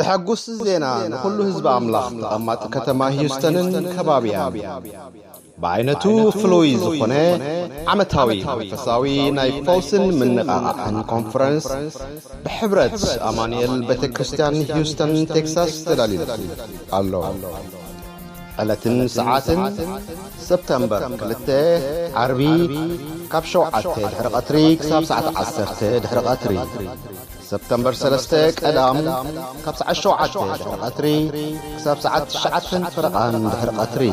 ሕጉስ ዜና ንኹሉ ህዝቢ ኣምላኽ ተቐማጢ ከተማ ሂውስተንን ከባቢያን። ብዓይነቱ ፍሉይ ዝኾነ ዓመታዊ መንፈሳዊ ናይ ፈውስን ምንቓቓሕን ኮንፈረንስ ብሕብረት ኣማኑኤል ቤተ ክርስቲያን ሂውስተን ቴክሳስ ተዳልዩ ኣሎ። ዕለትን ሰዓትን ሰፕተምበር ክልተ ዓርቢ ካብ ሸውዓተ ድሕሪ ቀትሪ ክሳብ ሰዓት ዓሰርተ ድሕሪ ቀትሪ። ሰፕተምበር ሰለስተ ቀዳም ካብ ሰዓት ሸውዓተ ድሕሪ ቀትሪ ክሳብ ሰዓት ትሽዓተን ፈረቓን ድሕሪ ቀትሪ።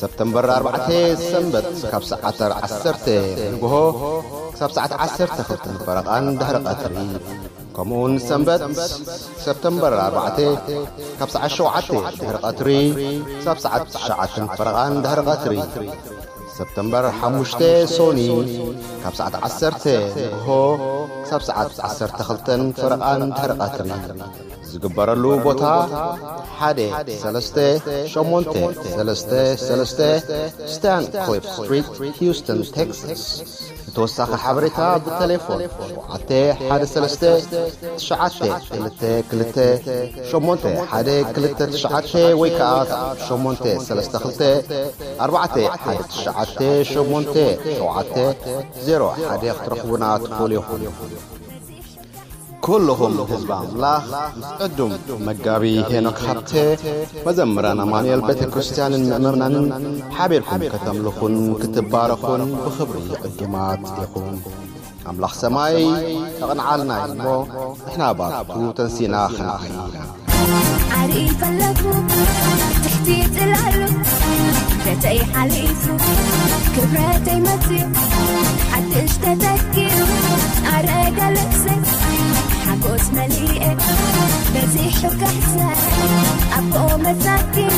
ሰፕተምበር ኣርባዕተ ሰንበት ካብ ሰዓት ዓሰርተ ንግሆ ክሳብ ሰዓት ዓሰርተ ክልተን ፈረቓን ድሕሪ ቀትሪ። ከምኡውን ሰንበት ሰፕተምበር ኣርባዕተ ካብ ሰዓት ሸውዓተ ድሕሪ ቀትሪ ክሳብ ሰዓት ትሽዓተን ፈረቓን ድሕሪ ቀትሪ። ሰፕተምበር ሓሙሽተ ሶኒ ካብ ሰዓት ዓሰርተ ንግሆ ክሳብ ሰዓት ዓሰርተ ክልተን ፈረቓን ድሕሪ ቀትሪ ዝግበረሉ ቦታ ሓደ ሰለስተ ሸሞንተ ሰለስተ ሰለስተ ስታን ክሊፍ ስትሪት ሂውስተን ቴክሳስ። ንተወሳኺ ሓበሬታ ብተሌፎን ሸውዓተ ሓደ ሰለስተ ትሽዓተ ክልተ ክልተ ሸሞንተ ሓደ ክልተ ትሽዓተ ወይ ከዓ ሸሞንተ ሰለስተ ክልተ ኣርባዕተ ሓደ ትሽዓተ ሸሞንተ ሸውዓተ ዜሮ ሓደ ክትረኽቡና ትኽእሉ ኢኹም። ኩልኹም ህዝቢ ኣምላኽ ምስ ዕዱም መጋቢ ሄኖክ ሃብተ መዘምራን ኣማኑኤል ቤተ ክርስቲያንን ምእመናንን ሓቢርኩም ከተምልኹን ክትባረኹን ብኽብሪ ዕዱማት ኢኹም። ኣምላኽ ሰማይ ኣቕንዓልና እሞ ንሕና ባቱ ተንሲና ኸነዓይ ኢና። ዓሪ ፈለጉ ትሕቲ ጽላሉ ቤተይ ሓሊፉ ክብረተይ መጽዩ ሓድሽ ተተኪኡ ኣረገ ልብሰይ ሓጎስ መሊኤ በዚሑ ካሕሳ ኣቦ መሳኪን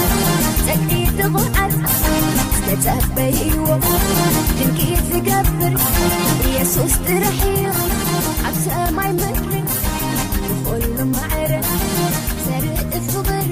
ጸግዒ ትቑዓት ዝተጸበይዎ ድንቂ ዝገብር ኢየሱስ ጥራሕ እዩ ኣብ ሰማይ ምድሪ ንኹሉ ማዕረ ዘርኢ ፍቕሪ